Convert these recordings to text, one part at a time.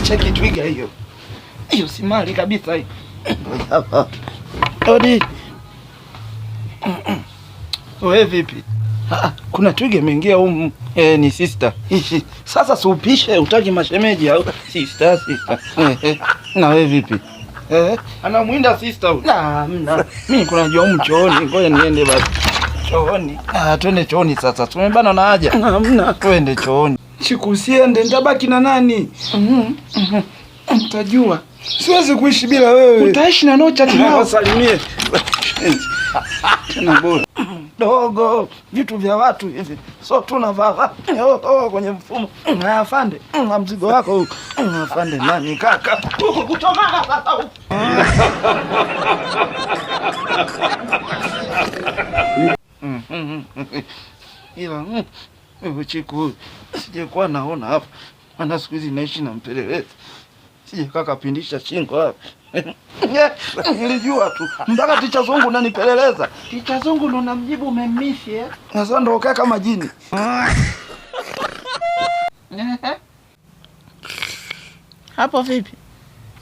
Cheki twiga hiyo. Hiyo si mali kabisa hiyo. Hapa. Odi. Wewe vipi? Ah, kuna twiga imeingia humu. Eh, ni sister. Ishi. Sasa siupishe, utaki mashemeji au? Sister, sister. Eh. Na wewe vipi? Eh, anamwinda sister huyu. Na, mna. Mimi kuna jua humu chooni, ngoja niende basi. Chooni. Ah, twende chooni sasa. Tumebana na haja. Hamna. Twende chooni. Chiku, usiende, nitabaki na nani? Mtajua. Siwezi kuishi bila wewe. Utaishi na nocha tunao. Wasalimie. Tena bora. Dogo, vitu vya watu hivi. So tunavaa oh, kwenye mfumo. Na afande, na mzigo wako huu. Afande nani kaka? Huku kuchomana sasa huku. Ila Chiku, sijekuwa naona hapa. Maana siku hizi naishi na mpelelezi. Sije kaka pindisha shingo hapa. Nilijua tu mpaka ticha zungu unanipeleleza. Ticha zungu ndo namjibu umemmisi eh? Sasa ndo ukae kama jini. Hapo vipi?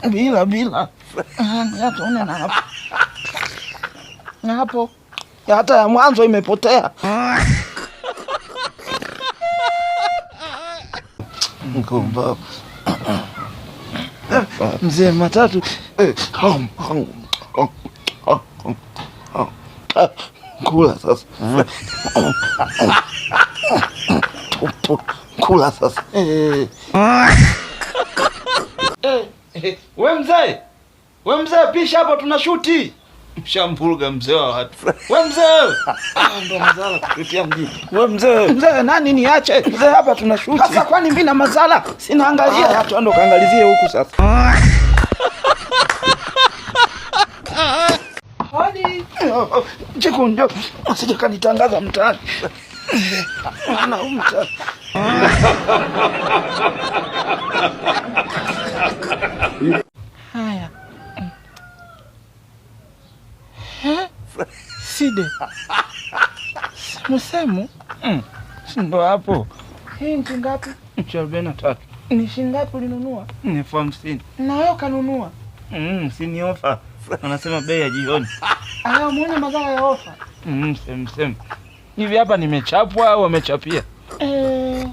Bila bila. Ya tuone na hapo. Na hapo Ya hata ya mwanzo imepotea. Mkomba. Mzee matatu. Kula sasa. Kula sasa. We mzee. We mzee, pisha hapo tunashuti. Mshamvuruga mzee wa watu. We mzee. Ndo mazala kupitia mjini. We mzee. Mzee nani niache? Mzee hapa tunashuti. Sasa kwani mimi na mazala? Sinaangalia. Watu ndo kaangalizie huku sasa. Hodi. Chiku njoo. Usije kanitangaza mtaani. Ana huu mtaani. Haya. Side. Semu. Ndo hapo. Hii ni ngapi? Nchi 43. Ni shilingi ngapi ulinunua? Ni 50,000. Na wewe ukanunua? Si ni ofa. Wanasema bei ya jioni. Ah, muone madhara ya ofa. Semu. Hivi hapa nimechapwa au wamechapia?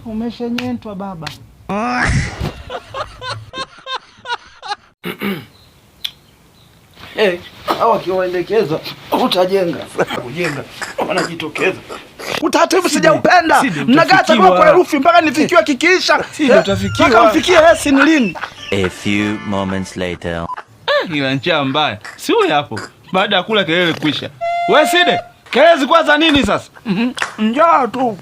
Umeshenyentwa baba. Hawa wakiwaendekeza utajenga. Kujenga wanajitokeza. Utaratibu sijaupenda. Mnagaa chakula kwa herufi mpaka nifikiwe kikiisha. Utafikiwa. Mpaka mfikie hesi ni lini? A few moments later. Ila njaa mbaya. Si huyu hapo. Baada ya kula kelele kuisha. We Side, kelele zilikuwa za nini sasa? Njaa tu.